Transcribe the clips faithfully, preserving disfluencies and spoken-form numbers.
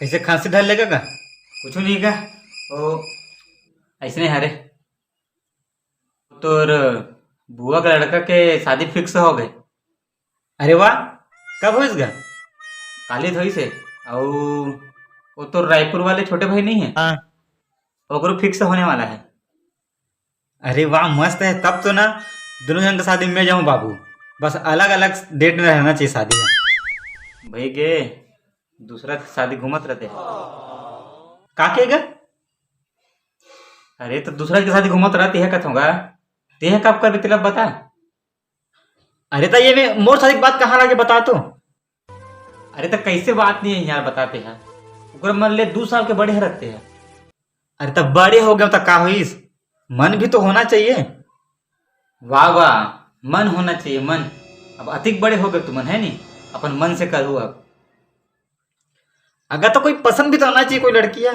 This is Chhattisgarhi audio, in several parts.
कैसे खांसी धर लेगा का? कुछ नहीं का, वो ऐसने हरे। तोर बुआ के लड़का के शादी फिक्स हो गए। अरे वाह, कब होइस गा? काली धोई से। और वो तो रायपुर वाले छोटे भाई नहीं है? हाँ। ओकरो फिक्स होने वाला है। अरे वाह, मस्त है। तब तो ना दोनों जन के शादी में जाऊँ बाबू, बस अलग अलग डेट में रहना चाहिए शादी है। भाई के दूसरा के शादी घूमत रहते हैं। का के गा? अरे तो दूसरा के शादी घूमत रहती है कथों गा, ते है कब कर बितलब बता। अरे तो ये में मोर शादी की बात कहाँ लागे बता तो। अरे तो कैसे बात नहीं है यार, बताते हैं। ओकर मन ले दू साल के बड़े रहते हैं। अरे तो बड़े हो गए तो का होइस, मन भी तो होना चाहिए। वाह वाह, मन होना चाहिए मन। अब अतिक बड़े हो गए तुमन है नी, अपन मन से करू अब। अगर तो कोई पसंद भी तो होना चाहिए कोई लड़किया।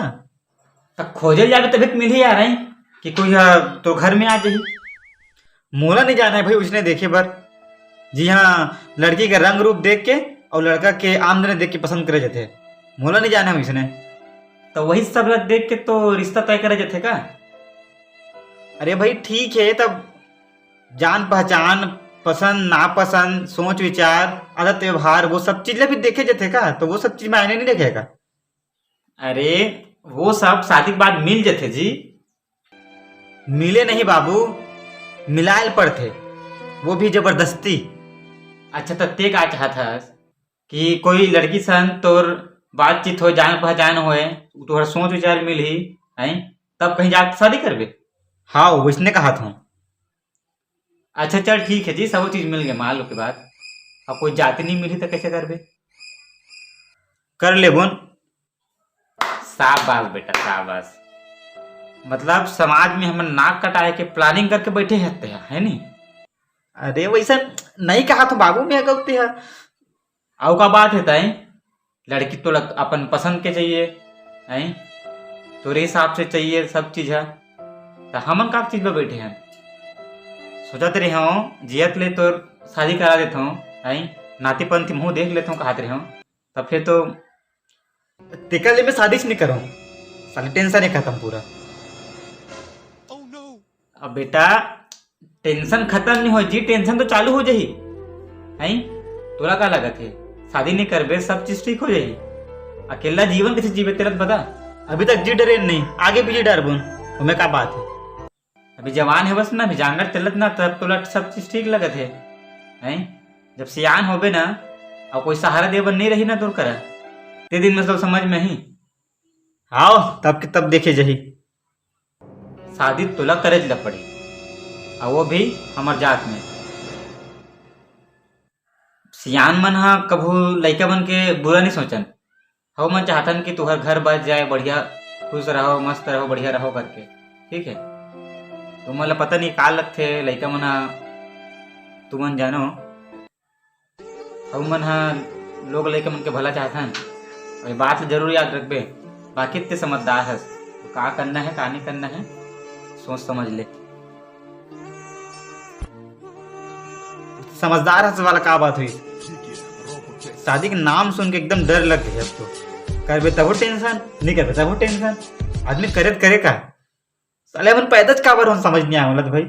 तो खोजल जाबे तभी तो मिलही यार, हैं? कि कोई, आ, तो घर में आ जाही। मोला नहीं जाना है भाई उसने देखे बर, जी हाँ, लड़की के रंग रूप देख के और लड़का के आमदनी देख के पसंद करे जाते। मोला नहीं जाना है उसने। तो वही सब ला देख के तो रिश्ता तय करे जाते का? अरे भाई ठीक है, तब जान पहचान, पसंद नापसंद, सोच विचार, आदत व्यवहार, वो सब चीज ला भी देखे जाते का? तो वो सब चीज मायने नहीं रखेगा। अरे वो सब शादी के बाद मिल जाते जी। मिले नहीं बाबू, मिलायल पड़थे, वो भी जबरदस्ती। अच्छा, त ते का चाहत हस कि कोई लड़की सन तोर बातचीत होय, जान पहचान होय, तोहर सोच विचार मिलही, हैं? तब कहीं जाके शादी करबे? हाँ, वैसने कहा था। अच्छा चल ठीक है जी, सब चीज मिल गए, मान लो के बाद अब कोई जाति नहीं मिली तो कैसे करबे? कर ले बोन। शाबाश बेटा, शाबाश। मतलब समाज में हमन नाक कटाए के प्लानिंग करके बैठे हते हैं, है नी? अरे वैसा नहीं कहा तो बाबू, मैं गलती है। आऊ का बात है ताई, लड़की तो लग-, अपन पसंद के चाहिए, हैं? तोरे हिसाब से चाहिए सब चीज है, तो हमन का चीज पे बैठे हैं? सोचत रहे हो जियत ले तोर शादी करा देत हो, हैं? नाती पंथी मुँह देख लेत हो, कहत रहे हो, तब फिर तो तेकर ले मैं शादी नहीं करूँ, साले टेंशन ही खत्म पूरा। अब बेटा टेंशन खत्म नहीं हो जी, टेंशन तो चालू हो जाही। हैं? तोला का लगत है, शादी नहीं करबे सब चीज ठीक हो जाही? अकेला जीवन कैसे जीवे तेला तो बता। अभी तक जी डरे नहीं, आगे भी जी डरबो, ओमे का बात है। अभी जवान है बस ना, अभी जांगर चलत ना, तब तोला सब चीज ठीक लगत है, हैं? जब सियान होबे ना, और कोई सहारा दे बर नहीं रही ना तोर करा, ते दिन में सब समझ में ही। आओ तब के तब देखे जाही। शादी तोला करे ला पड़ी, और वो भी हमर जात में। सियान मन हा कभू लइका मन के बुरा नहीं सोचन। हम मन चाहतन कि तुहर घर बस जाए, बढ़िया खुश रहो, मस्त रहो, बढ़िया रहो करके, ठीक है? तुमन ला पता नहीं का लगथे लइका मन हा, तुमन जानो। हम मन हा लोग लइका मन के भला चाहथन, ये बात ला जरूर याद रखबे। बाकी ते समझदार हस, का करना है का नहीं करना है, सोच समझ ले। समझदार हस वाला का बात हुई? शादी के नाम सुन के एकदम डर लग गया। अब तो करबे तबो टेंशन, नहीं करबे तबो टेंशन। आदमी करे त करे का? साले अपन पैदा च काबर होन समझ नहीं आया, मतलब भाई।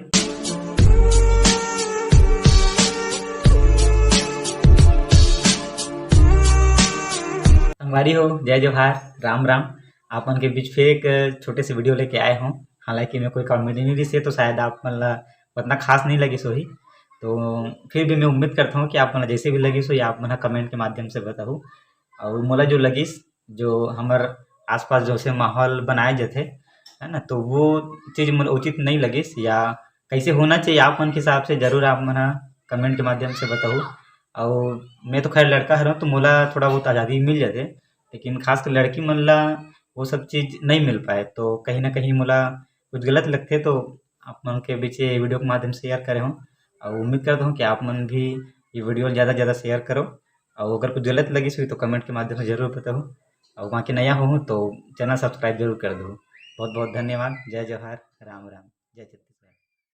संगवारी हो, जय जोहार, राम राम। आप मन के बीच फिर एक छोटे से वीडियो लेके आए हों। हालांकि मैं कोई कॉमेडी नहीं रिसे, तो शायद आप मन ला उतना खास नहीं लगिस होही। तो फिर भी मैं उम्मीद करता हूँ कि आप मन ला जैसे भी लगिस होही, आप मन कमेंट के माध्यम से बताहू। और मोला जो लगिस, जो हमर आसपास जो से माहौल बनाए जथे, है ना, तो वो चीज मोला उचित नहीं लगिस, या कैसे होना चाहिए आप मन के हिसाब से, जरूर आप मन कमेंट के माध्यम से बताहू। और मैं तो खैर लड़का हरौं, तो मोला थोड़ा बहुत आज़ादी मिल जाथे, लेकिन खासकर लड़की मन ला वो सब चीज नहीं मिल पाए, तो कहीं ना कहीं मोला कुछ गलत लगथे। तो आप मन के बीच ये वीडियो के माध्यम से शेयर करे हूँ, और उम्मीद करता हूँ कि आप मन भी ये वीडियो ज़्यादा से ज़्यादा शेयर करो, और अगर कुछ गलत लगिस होही तो कमेंट के माध्यम से जरूर बताहू, और बाकी नया हो तो चैनल सब्सक्राइब जरूर कर दो। बहुत बहुत धन्यवाद। जय जोहार, राम राम, जय छत्तीसगढ़।